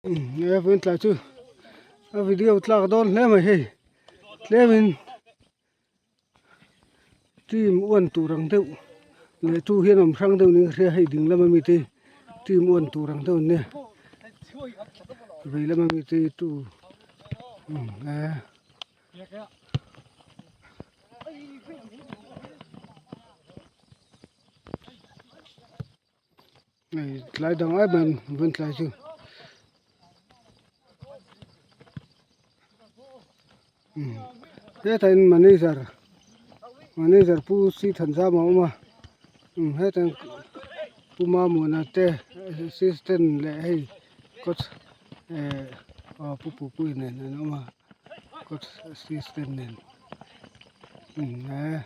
He vawiin tlai chu a video tlak dawn hle mai hei tlemin team uan tur ang deuh leh chu hian awm hrang deuh niin ka hria hei ding lama mite team uan tur ang deuh an nia vei lama mite tu eh. Hei tlai dang ai mai vawiin tlai chu hetah hian manager manager pu Sithanzama a awm a hetah hian pu Mamuana te assistant leh hei coach eh aw pu Pupuia nen an awm a coach assistant nen eh.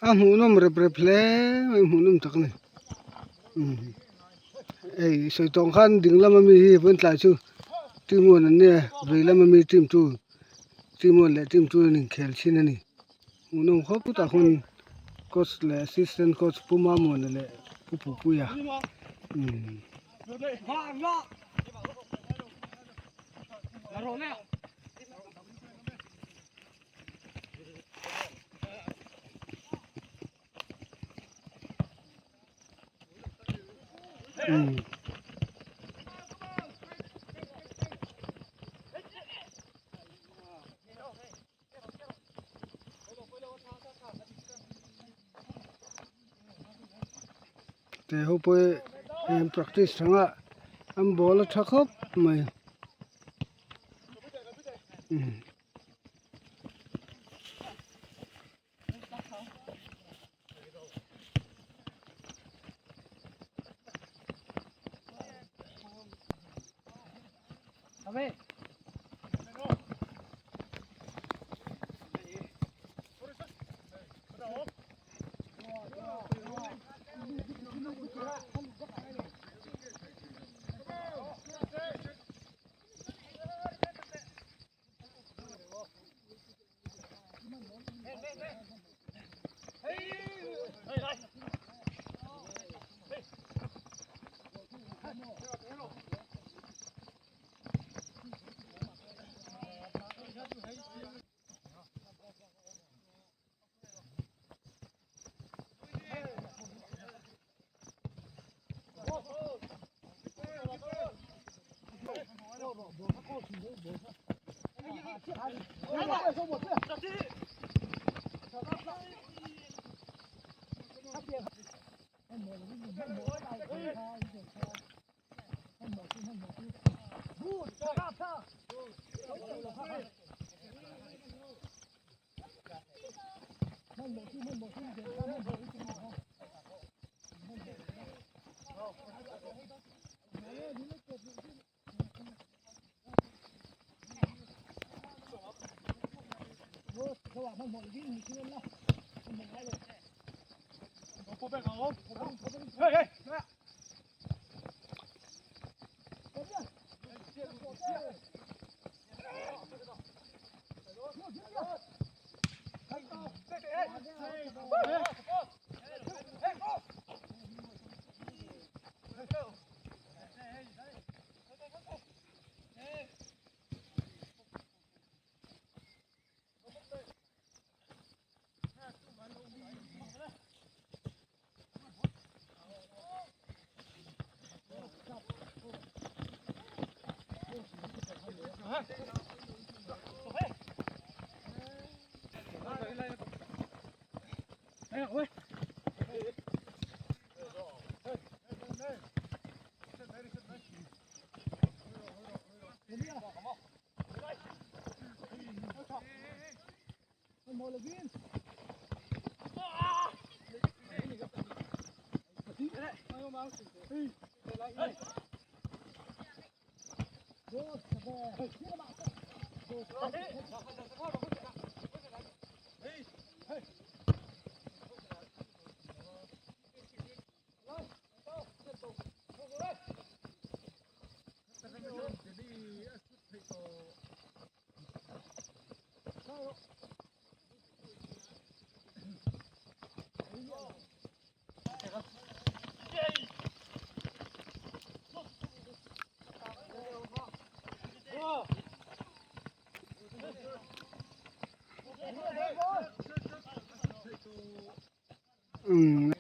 A hmuhnawm rep rep hle mai hmuhnawm tak a ni hei sawi tawng khan ding lama mi hi vawiin tlai chu team one an nia vei lama mi team two team one leh team two an inkhel thin a ni hmuhnawm khawp tah hun coach leh assistant coach pu Mamuana leh pu Pupuia umm. Te ho pawh hi hei an practice thang a an ball a tha khawp mai umm. Umm.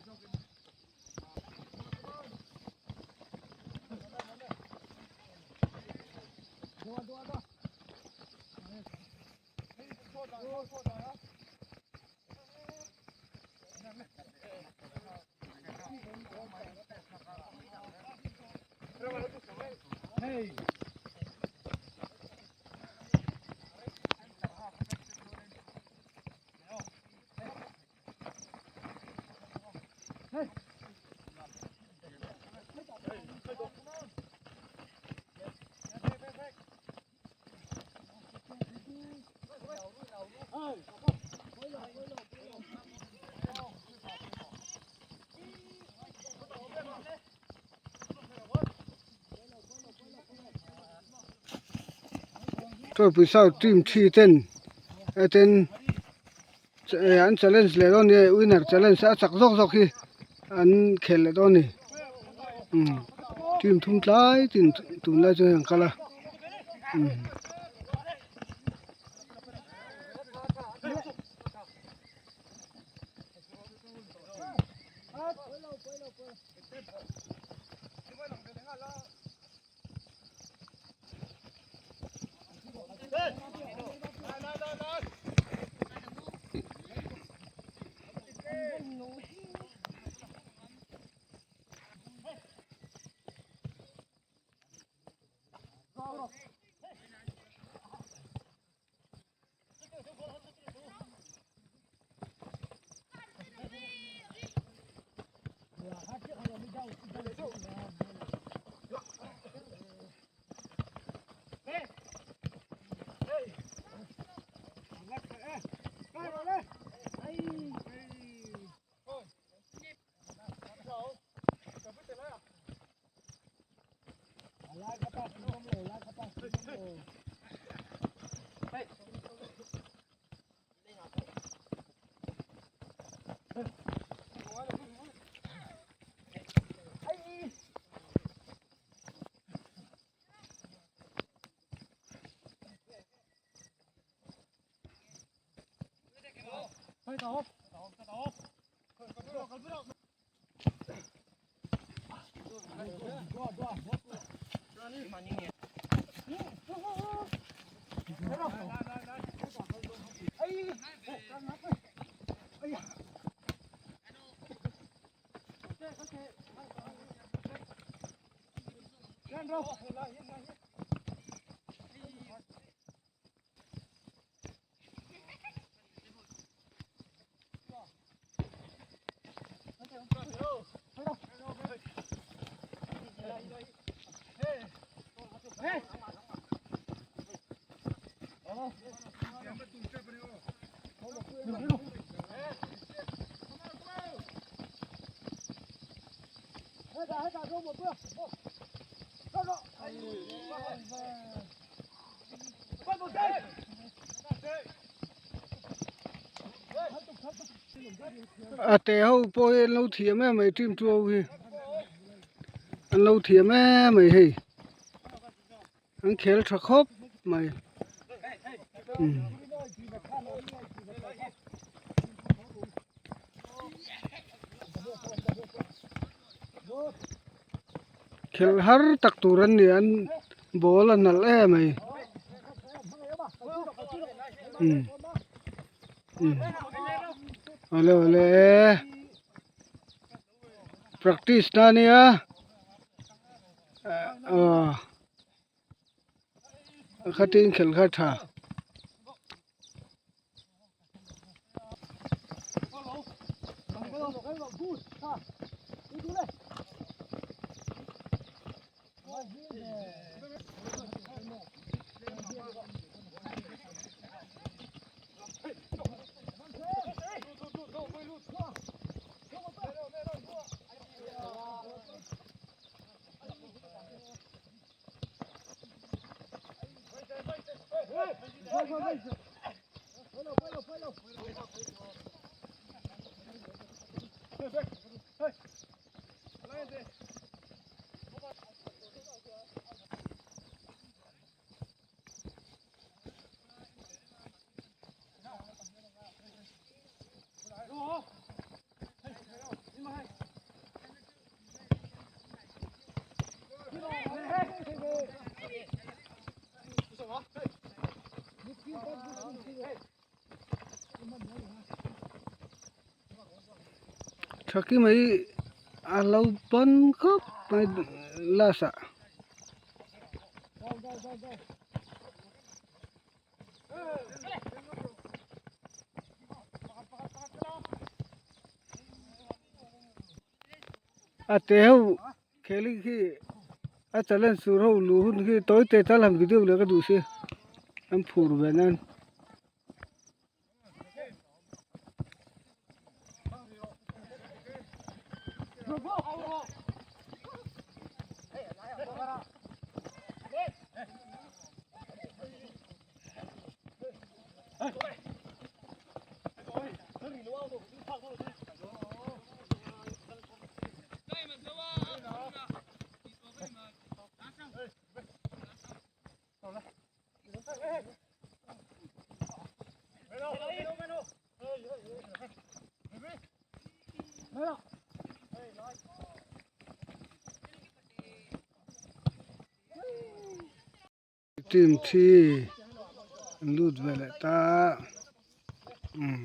Tawipui South team thi ten heten an challenge leh dawn a ni winner challenge a chak zawk zawk hi an khel leh dawn a ni umm team thum tlai tin tunlai chu hei an kal a umm. A te ho pawh hi an lo thiam em mai team chu ho hi an lo thiam em mai hei an khel tha khawp mai umm. Khelh har tak tur an ni an ball a nalh em mai umm umm awle awle practice na ania aw khatin khelh kha tha. Thaki mai a lo ban khawp mai last ah. A te ho kheli khi a challenge tur ho luh hun khi tawi te tal han video leh ka duh si an phur ve nan. Team thi an lut ve leh ta umm.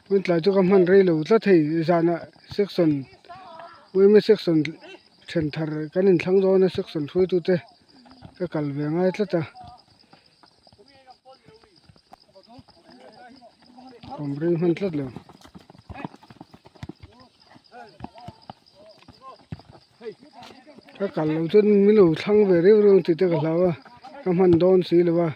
Vawiin tlai chu ka hman rei lo tlat hei zanah section yma section then thar kan inthlang dawn a section hruaitute ka kal ve ngai tlat a awm rei hman tlat lo. Ka kal loh chuan min lo thlang ve reuh reuh ang tih te ka hlau a ka hman dawn si lo a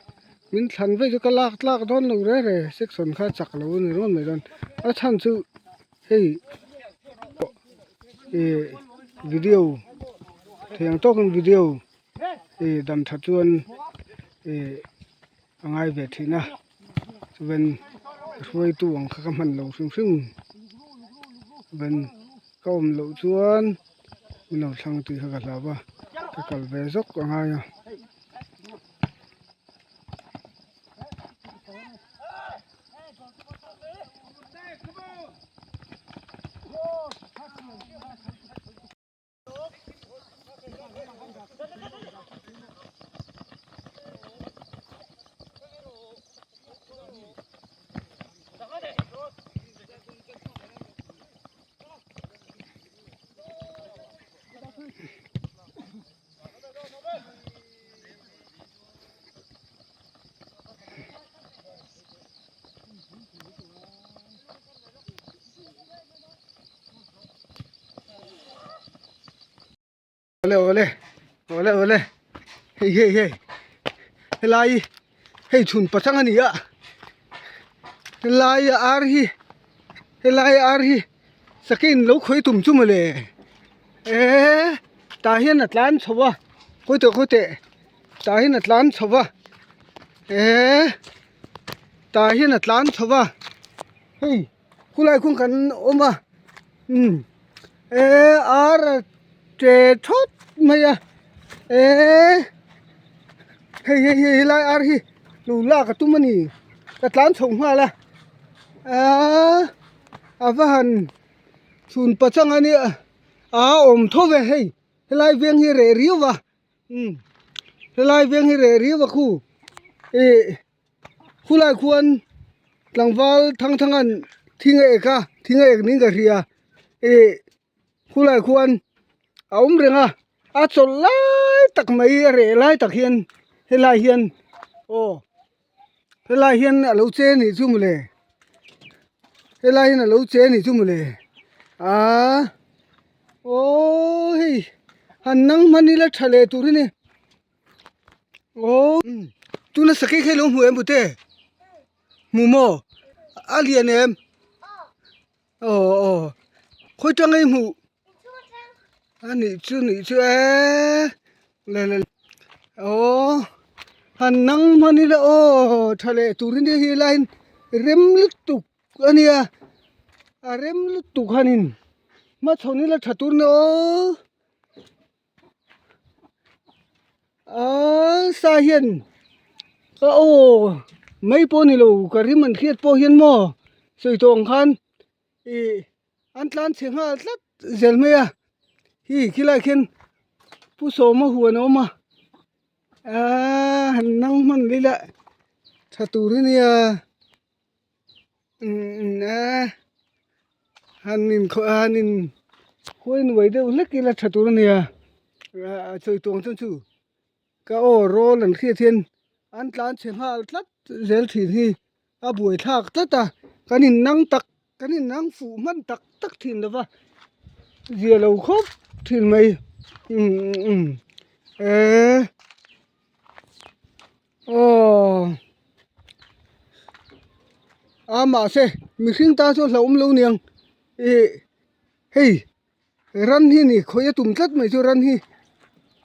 min thlan vek chu ka lak tlak dawn lo reng reng section kha chak lo a ni ringawt mai dawn a chhan chu hei ih video thei ang tawkin video ih dam that chuan ih a ngai ve thin a chuan hruaitu ang kha ka hman lo hrim hrim chuan ka awm loh chuan min lo thlang tih kha ka hlau a ka kal ve zawk a ngai a. Awle awle awle awle hei hei hei helai hei chhun pachang a ni a helai ar hi helai ar hi sakei in lo khawi tum chu mawle eee tah hian a tlan chho a khawi teh khawi teh tah hian a tlan chho a eee tah hian a tlan chho a hei. Khulai khuan kan awm a umm eh ar a che thawt mai a eh hei hei hei helai ar hi lo lak a tum a ni ka tlan chho nghal a ahh a va han chhun pachang a nia a awm tho ve hei helai veng hi reh riau a umm helai veng hi reh riau a khu ih. Khulai khuan tlangval thang thang an thing a ek a thing a ek niin ka hria ih khulai khuan a awm reng a a chawlh lai tak mai a reh lai tak hian helai hian aw helai hian a lo che anih chu mawle helai hian a lo che anih chu mawle aaa aw hei han nang hman ila tha leh tur hi ni. Aw tuna sakei kha ilo hmu em pute hmu maw a lian em aw aw khawi tanga i hmuh a nih chu nih chu eee le le aw han nang hman ila aw tha leh tur hi nia hi laiin rem lutuk a nia a rem lutuk hanin hmachhawn ila tha tur nia aw. Aaa sa hian ka aw mai pawh a ni lo ka rim an hriat pawh hian maw sawi tawh ang khan ih an tlan chhe nghal tlat zel mai a hi khilai ah khian pu sawma huan a awm a aaa han nang hman leh ila tha tur a nia. Umm a han in khawh a han in khawi nuai deuh hlek ila tha tur a nia a sawi tawng chuan chu ka aw rawl an hriat hian an tlan chhe nghal tlat zel thin hi a buai thlak tlat a kan in nang tak kan in nang fuh hman tak tak thin lo va zia lo khawp thin mai umm umm eee. Aw a mahse mihring tan chuan hlauhawm lo niang ih hei ran hi ni khawi a tum tlat mai chu ran hi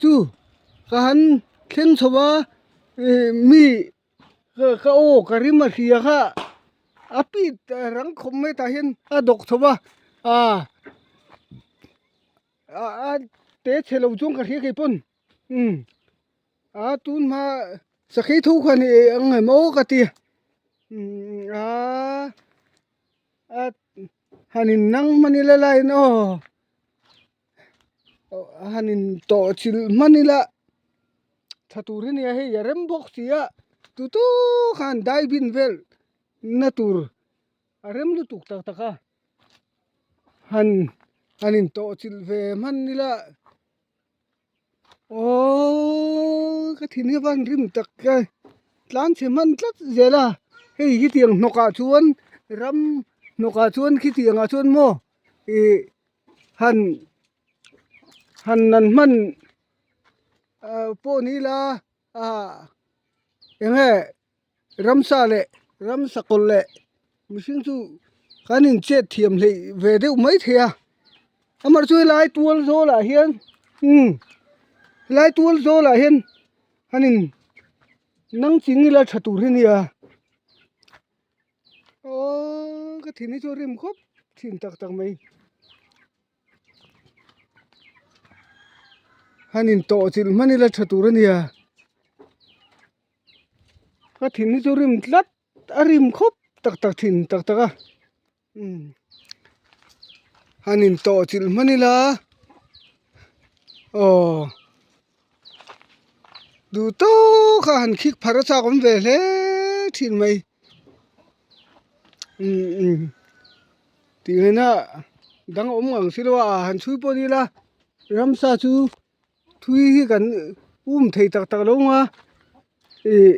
chu ka han thleng chho a ih mi ka aw ka rim a hria kha a pit rang khawp mai tah hian a dawk chho a ah a te chhe lo chuan ka hria kei pawn umm. A tun hma sakhi thu kha ni ang em aw ka ti umm a a han in nang hman ila laiin aw han in tawh chilh hman ila tha tur hi nia hei a rem bawk si a tu tu khan dai bin vel na tur. A rem lutuk tak tak a, han han intawh chilh ve hman ila aww ka thin hi a van rim tak e, tlan chhe hman tlat zel a, hei khitiang hnawkah chuan ram hnawkah chuan khitiangah chuan maw ih han han nan hman ah pawh ni ila ah eng nge. Ramsa leh ramsa kawlh leh mihring chu kan inchet thiam hleih ve deuh mai thei a amaherawhchu helai tual zawl ah hian umm helai tual zawl ah hian han in nang ching ila tha tur hi a nia aww ka thin hi chu a rim khawp thin tak tak mai. Han intawh chilh hman ila tha tur a nia ka thin hi chu rim tlat a rim khawp tak tak thin tak tak a umm han intawh chilh hman ila aw duh tawk a han khik phar a chak awm ve hle thin mai umm umm. Tih ngaihna dang a awm ngang si lo a, han chhui pawh ni ila ramsa chu thui hi kan um thei tak tak lo ang a ih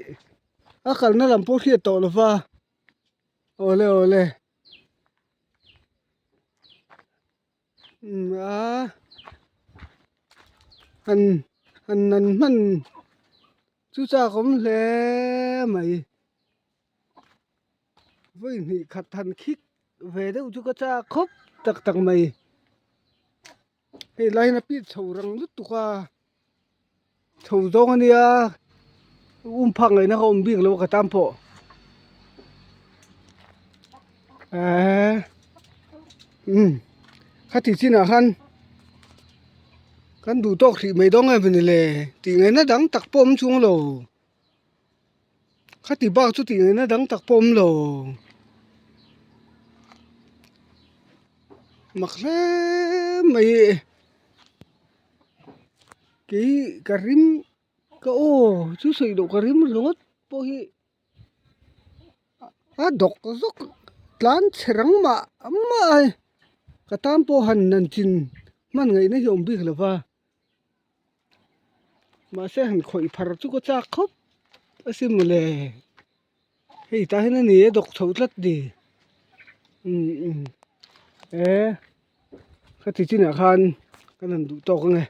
a kalna lam pawh hriat tawh lo va awle awle umm a han han nan hman chu chak awm hle mai. Vawi hnih khat han khik ve deuh chu ka chak khawp tak tak mai. Hei lai hian a pit chho rang lutuk a, chho zawng a nia um phak ngaihna ka awm bik lo a ka tan pawh. Eee umm khati chinah khan kan duh tawk hrih mai dawn em ni le tih ngaihna dang tak pawh awm chuang lo. Khati bak chu tih ngaihna dang tak pawh awm lo. Mak hle mai kei ka rim ka aw chu sawi loh ka rim ringawt pawh hi a dawk zawk tlan chhe rang mah mah a ka tan pawh han nan chin hman ngaihna hi a awm bik lo va. Mahse han khawih phar chu ka chak khawp a sin mawle hei tah hian a ni a dawk chho tlat ni umm umm e ka ti chinah khan ka han duh tawk ang e.